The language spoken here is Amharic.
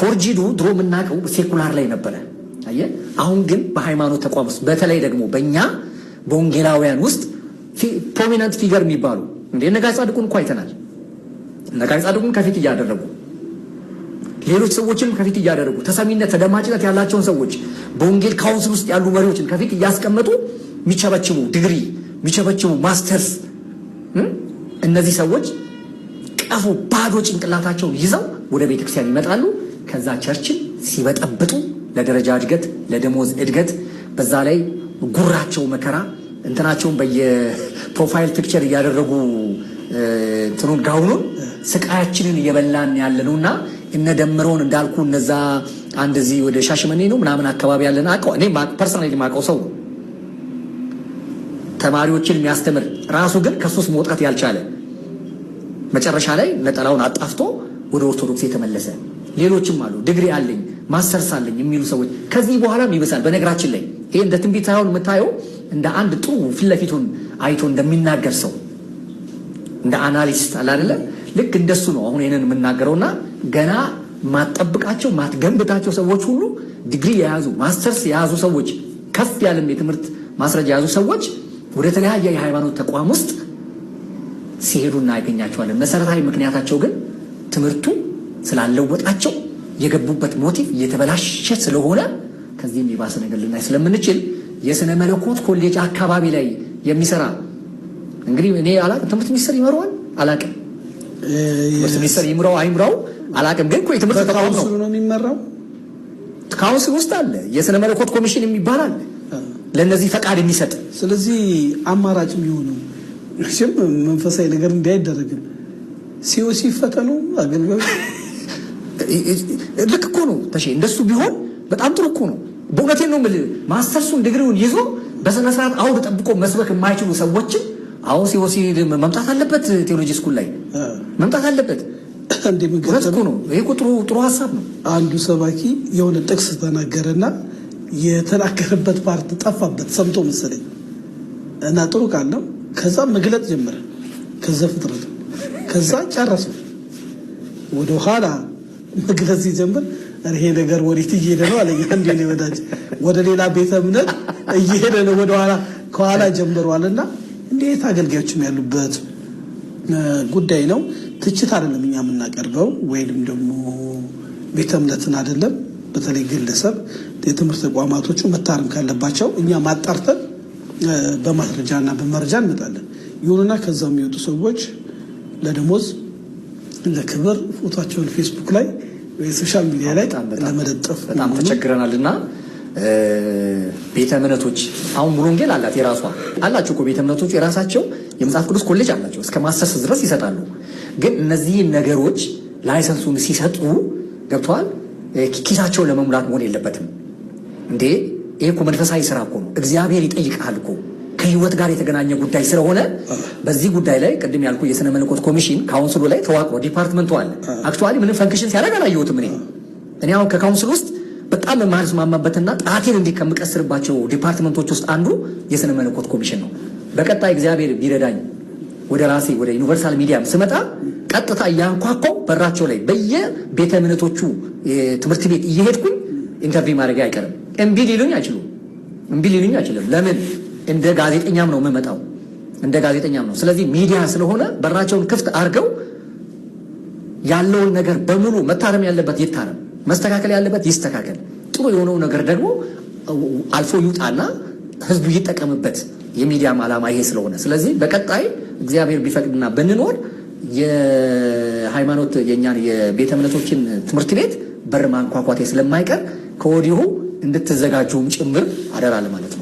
Forged ኡ ድሮ የምናውቀው secular ላይ ነበረ። አየህ፣ አሁን ግን በሃይማኖት ተቋም ውስጥ፣ በተለይ ደግሞ በእኛ በወንጌላውያን ውስጥ prominent figure የሚባሉ እንደ እነ ጋሽ ጻድቁን እኮ አይተናል። እነ ጋሽ ጻድቁን ከፊት እያደረጉ፣ ሌሎች ሰዎችንም ከፊት እያደረጉ፣ ተሰሚነት ተደማጭነት ያላቸውን ሰዎች፣ በወንጌል council ውስጥ ያሉ መሪዎችን ከፊት እያስቀመጡ የሚቸበችቡ፣ ዲግሪ የሚቸበችቡ፣ ማስተርስ፣ እነዚህ ሰዎች ቀፎ ባዶ ጭንቅላታቸውን ይዘው ወደ ቤተክርስቲያን ይመጣሉ። ከዛ church ን ሲበጠብጡ ለደረጃ እድገት፣ ለደሞዝ እድገት፣ በዛ ላይ ጉራቸው መከራ እንትናቸውን በየ profile picture እያደረጉ እንትኑን ጋውኑን ስቃያችንን እየበላን ያለ ነው። እና እነ ደምረውን እንዳልኩ እነዛ አንድ እዚህ ወደ ሻሸመኔ ነው ምናምን አካባቢ ያለን አውቀው፣ እኔ personally የማውቀው ሰው ነው። ተማሪዎችን የሚያስተምር፣ ራሱ ግን ከሱስ መውጣት ያልቻለ፣ መጨረሻ ላይ ነጠላውን አጣፍቶ ወደ ኦርቶዶክስ የተመለሰ፣ ሌሎችም አሉ። ዲግሪ አለኝ፣ ማስተርስ አለኝ የሚሉ ሰዎች ከዚህ በኋላም ይብሳል። በነገራችን ላይ ይሄ እንደ ትንቢት ሳይሆን የምታየው እንደ አንድ ጥሩ ፊት ለፊቱን አይቶ እንደሚናገር ሰው፣ እንደ analyst አለ አይደለ? ልክ እንደሱ ነው አሁን ይሄንን የምናገረውና ገና ማትጠብቃቸው ማትገምታቸው ሰዎች ሁሉ፣ ዲግሪ የያዙ፣ ማስተርስ የያዙ ሰዎች፣ ከፍ ያለም የትምህርት ማስረጃ የያዙ ሰዎች ወደ ተለያየ የሃይማኖት ተቋም ውስጥ ሲሄዱ እናገኛቸዋለን። መሰረታዊ ምክንያታቸው ግን ትምህርቱ ስላለወጣቸው፣ የገቡበት motive እየተበላሸ ስለሆነ ከዚህም የባሰ ነገር ልናይ ስለምንችል የስነ መለኮት ኮሌጅ አካባቢ ላይ የሚሰራ፣ እንግዲህ እኔ አላቅም፣ ትምህርት ሚኒስቴር ይመራዋል አላቅም። ትምህርት ሚኒስቴር ይምራው አይምራው አላቅም፣ ግን እኮ የትምህርት ተቋም ነው። በ council ኡ ነው የሚመራው። Council ውስጥ አለ፣ የስነ መለኮት ኮሚሽን የሚባል አለ፣ ለእነዚህ ፈቃድ የሚሰጥ። ስለዚህ አማራጭ የሚሆነው መቼም መንፈሳዊ ነገር እንዲህ አይደረግም። COC ይፈተኑ አገልጋዮች። ልክ እኮ ነው ተሼ። እንደሱ ቢሆን በጣም ጥሩ እኮ ነው። በእውነቴን ነው የምልህ። ማስተርሱን ዲግሪውን ይዞ በስነ ስርዓት አውድ ጠብቆ መስበክ የማይችሉ ሰዎችን አሁን COC መምጣት አለበት፣ theology school ላይ መምጣት አለበት። እንደ እውነት እኮ ነው። ይሄ እኮ ጥሩ ጥሩ ሀሳብ ነው። አንዱ ሰባኪ የሆነ ጥቅስ ተናገረና የተናገረበት part ጠፋበት፣ ሰምቶ መሰለኝ፣ እና ጥሩ ቃል ነው። ከዛ መግለጥ ጀመረ ከዛ ፍጥረት ከዛ ጨረሰው። ወደ ኋላ መግለጽ ሲጀምር ይሄ ነገር ወዴት እየሄደ ነው አለኝ። አንድ የኔ ወዳጅ ወደ ሌላ ቤተ እምነት እየሄደ ነው፣ ወደኋላ ከኋላ ጀምሯል። እና እንዴት አገልጋዮችም ያሉበት ጉዳይ ነው። ትችት አይደለም እኛ የምናቀርበው ወይንም ደግሞ ቤተ እምነትን አይደለም። በተለይ ግለሰብ የትምህርት ተቋማቶቹ መታረም ካለባቸው እኛ ማጣርተን በማስረጃና በመረጃ እንመጣለን። ይሁንና ከዛ የሚወጡ ሰዎች ለደሞዝ፣ ለክብር ፎቶቸውን ፌስቡክ ላይ ወይ social media ላይ ለመለጠፍ በጣም ተቸግረናል። እና ቤተ እምነቶች አሁን ሙሉ ወንጌል አላት፣ የራሷ አላቸው እኮ። ቤተ እምነቶቹ የራሳቸው የመጽሐፍ ቅዱስ ኮሌጅ አላቸው። እስከ ማስተርስ ድረስ ይሰጣሉ። ግን እነዚህን ነገሮች license ኡን ሲሰጡ ገብተዋል ኪሳቸውን ለመሙላት መሆን የለበትም። እንዴ፣ ይሄ እኮ መንፈሳዊ ስራ እኮ ነው። እግዚአብሔር ይጠይቃል እኮ፣ ከህይወት ጋር የተገናኘ ጉዳይ ስለሆነ በዚህ ጉዳይ ላይ ቅድም ያልኩ የስነ መለኮት ኮሚሽን council ኡ ላይ ተዋቅሮ department ኡ አለ። Actually ምንም function ሲያደርግ አላየሁትም። እኔ አሁን ከ council ውስጥ በጣም የማልስማማበትና ጣቴን እንዲህ ከምቀስርባቸው department ኦች ውስጥ አንዱ የስነ መለኮት ኮሚሽን ነው። በቀጣይ እግዚአብሔር ቢረዳኝ ወደ ራሴ ወደ ዩኒቨርሳል ሚዲያም ስመጣ ቀጥታ እያንኳኳው በራቸው ላይ በየቤተ እምነቶቹ ትምህርት ቤት እየሄድኩኝ interview ማድረግ አይቀርም። እምቢ ሊሉኝ አይችሉም። እምቢ ሊሉኝ አይችልም። ለምን? እንደ ጋዜጠኛም ነው የምመጣው፣ እንደ ጋዜጠኛም ነው። ስለዚህ ሚዲያ ስለሆነ በራቸውን ክፍት አድርገው ያለውን ነገር በሙሉ መታረም ያለበት ይታረም፣ መስተካከል ያለበት ይስተካከል። ጥሩ የሆነው ነገር ደግሞ አልፎ ይውጣና ህዝቡ ይጠቀምበት። የሚዲያም ዓላማ ይሄ ስለሆነ፣ ስለዚህ በቀጣይ እግዚአብሔር ቢፈቅድና ብንኖር የሃይማኖት የእኛን የቤተ እምነቶችን ትምህርት ቤት በር ማንኳኳቴ ስለማይቀር ከወዲሁ እንድትዘጋጁም ጭምር አደራ ለማለት ነው።